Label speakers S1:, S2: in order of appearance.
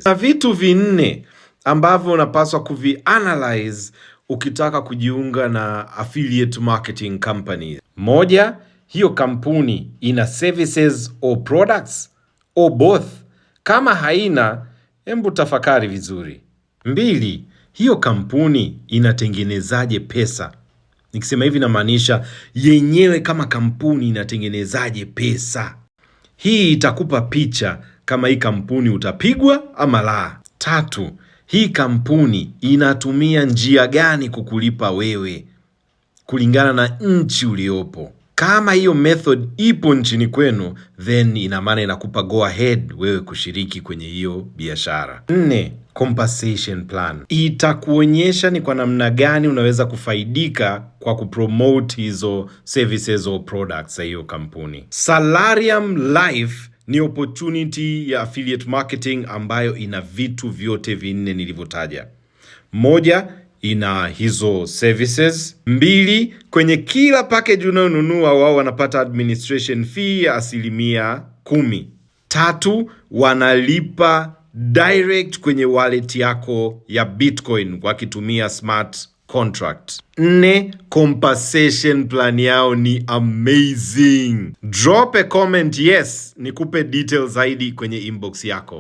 S1: Na vitu vinne ambavyo unapaswa kuvi-analyze ukitaka kujiunga na affiliate marketing company. Moja, hiyo kampuni ina services or products or both? Kama haina, hebu tafakari vizuri. Mbili, hiyo kampuni inatengenezaje pesa? Nikisema hivi namaanisha yenyewe kama kampuni inatengenezaje pesa. Hii itakupa picha kama hii kampuni utapigwa ama la. Tatu, hii kampuni inatumia njia gani kukulipa wewe kulingana na nchi uliopo. Kama hiyo method ipo nchini kwenu, then ina maana inakupa go ahead wewe kushiriki kwenye hiyo biashara. Nne, compensation plan itakuonyesha ni kwa namna gani unaweza kufaidika kwa kupromote hizo services or products za hiyo kampuni. Salarium Life ni opportunity ya affiliate marketing ambayo ina vitu vyote vinne nilivyotaja. Moja, ina hizo services. Mbili, kwenye kila package unayonunua wao wanapata administration fee ya 10%. Tatu, wanalipa direct kwenye wallet yako ya Bitcoin wakitumia smart contract. Nne, compensation plan yao ni amazing. Drop a comment yes, nikupe details zaidi kwenye inbox yako.